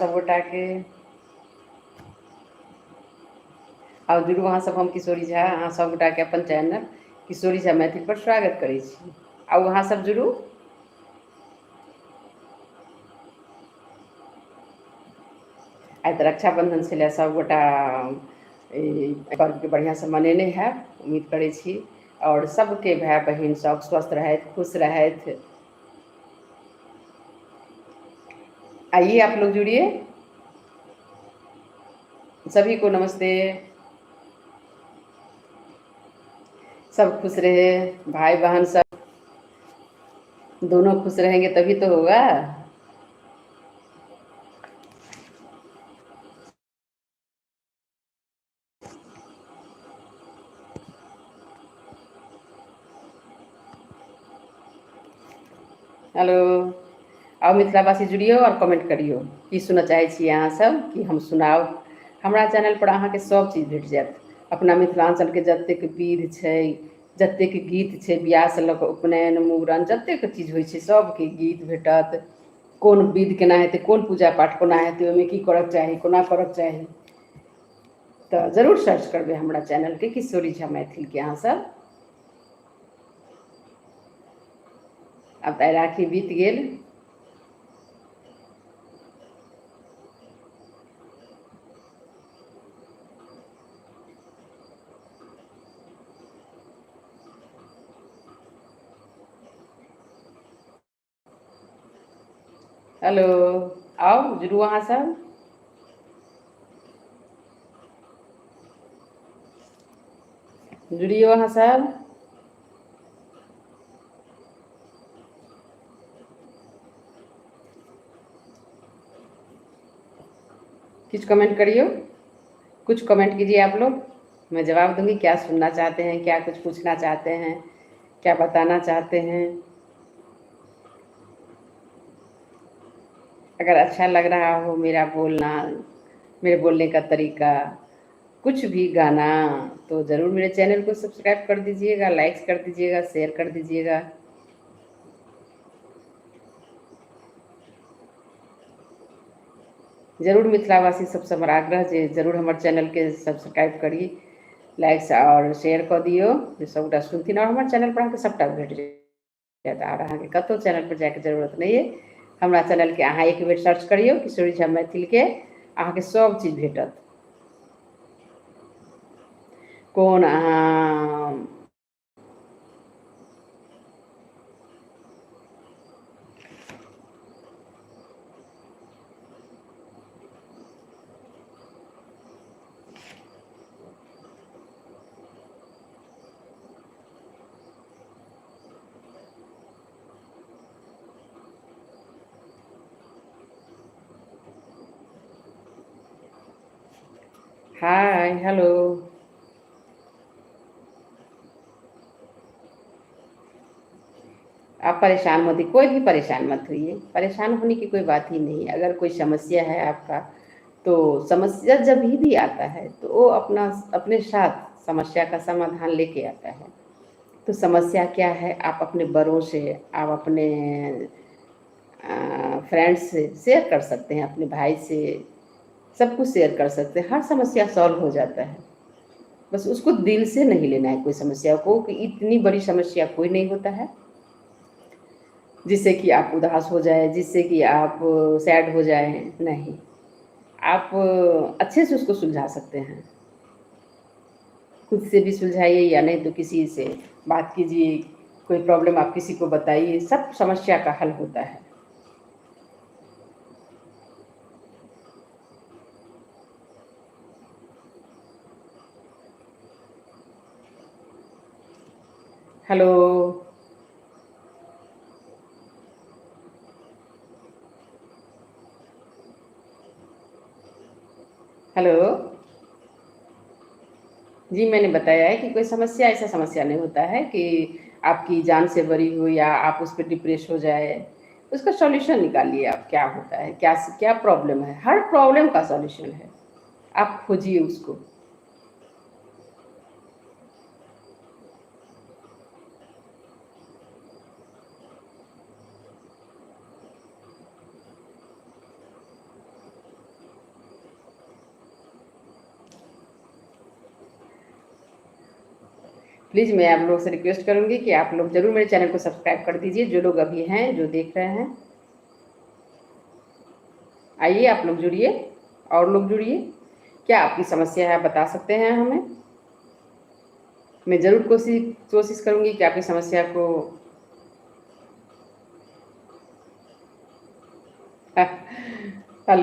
सबगोटाके। आउ जुड़ू अहाँ सब, हम किशोरी झा अहाँ सबगोटाके अपन चैनल किशोरी झा मैथिल पर स्वागत करै छी। आउ अहाँ सब जुड़ू। आइ तऽ रक्षाबन्धन छलै, सबगोटा ई पर्वके बढ़िआँसँ मनेने हैब उम्मीद करै छी, आओर सबके भाय बहिन सब स्वस्थ रहथि, खुश रहथि। आइए आप लोग जुड़िए। सभी को नमस्ते। सब खुश रहे, भाई बहन सब दोनों खुश रहेंगे तभी तो होगा। हेलो, आउ मिथिलावासी जुड़ियौ और कमेंट करियौ की सुनऽ चाहै छी अहाँ सब कि हम सुनाउ। हमरा चैनल पर अहाँके सब चीज भेट जायत। अपना मिथिलाञ्चलके जतेक विध छै, जतेक गीत छै, बियाहसँ लऽ कऽ उपनयन मूड़न जतेक चीज होइ छै सबके गीत भेटत। कोन विध केना हेतै, कोन पूजा पाठ कोना हेतै, ओहिमे की करऽके चाही, कोना करऽके चाही, तऽ जरूर सर्च करबै हमरा चैनलके किशोरी झा मैथिलके अहाँ सब। आब तऽ राखी बीत गेल। हेलो, आउ जुड़ू अहाँ सब। जुड़ियौ अहाँ सब। कुछ कमेंट करियो, कुछ कमेंट कीजिए आप लोग, मैं जवाब दूंगी। क्या सुनना चाहते हैं, क्या कुछ पूछना चाहते हैं, क्या बताना चाहते हैं। अगर अच्छा लग रहा हो मेरा बोलना, मेरे बोलने का तरीका, कुछ भी गाना, तो ज़रूर मेरे चैनल को सब्सक्राइब कर दीजिएगा, लाइक कर दीजिएगा, शेयर कर दीजिएगा। जरूर मिथिलावासी सबसँ हमर आग्रह जे जरूर हमर चैनलके सब्सक्राइब करी, लाइक और शेयर कऽ दियौ, जे सबगोटा सुनथिन और हमर चैनल पर अहाँके सबटा भेट जायत। आर अहाँके कतहु चैनल पर जायके जरूरत नहि अइ। हमरा चैनलके अहाँ एक बेर सर्च करियौ किशोरी झा मैथिलके, अहाँके सब चीज भेटत। कोन अहाँ हाय हेलो, आप परेशान मत, कोई भी परेशान मत होइए, परेशान होने की कोई बात ही नहीं है। अगर कोई समस्या है आपका तो समस्या जब भी आता है तो वो अपना अपने साथ समस्या का समाधान लेके आता है। तो समस्या क्या है, आप अपने बड़ों से, आप अपने फ्रेंड्स से शेयर कर सकते हैं, अपने भाई से, सब कुछ शेयर कर सकते हैं। हर समस्या सॉल्व हो जाता है। बस उसको दिल से नहीं लेना है कोई समस्या को, कि इतनी बड़ी समस्या कोई नहीं होता है जिससे कि आप उदास हो जाए, जिससे कि आप सैड हो जाए। नहीं, आप अच्छे से उसको सुलझा सकते हैं। खुद से भी सुलझाइए या नहीं तो किसी से बात कीजिए, कोई प्रॉब्लम आप किसी को बताइए, सब समस्या का हल होता है। हेलो, हेलो जी, मैंने बताया है कि कोई समस्या, ऐसा समस्या नहीं होता है कि आपकी जान से बड़ी हो या आप उस पर डिप्रेस हो जाए। उसका सॉल्यूशन निकालिए आप, क्या होता है, क्या क्या प्रॉब्लम है। हर प्रॉब्लम का सॉल्यूशन है, आप खोजिए उसको। प्लीज़ मैं आप लोगों से रिक्वेस्ट करूँगी कि आप लोग ज़रूर मेरे चैनल को सब्सक्राइब कर दीजिए, जो लोग अभी हैं, जो देख रहे हैं। आइए आप लोग जुड़िए और लोग जुड़िए। क्या आपकी समस्या है, आप बता सकते हैं हमें। मैं ज़रूर कोशिश कोशिश करूँगी कि आपकी समस्या को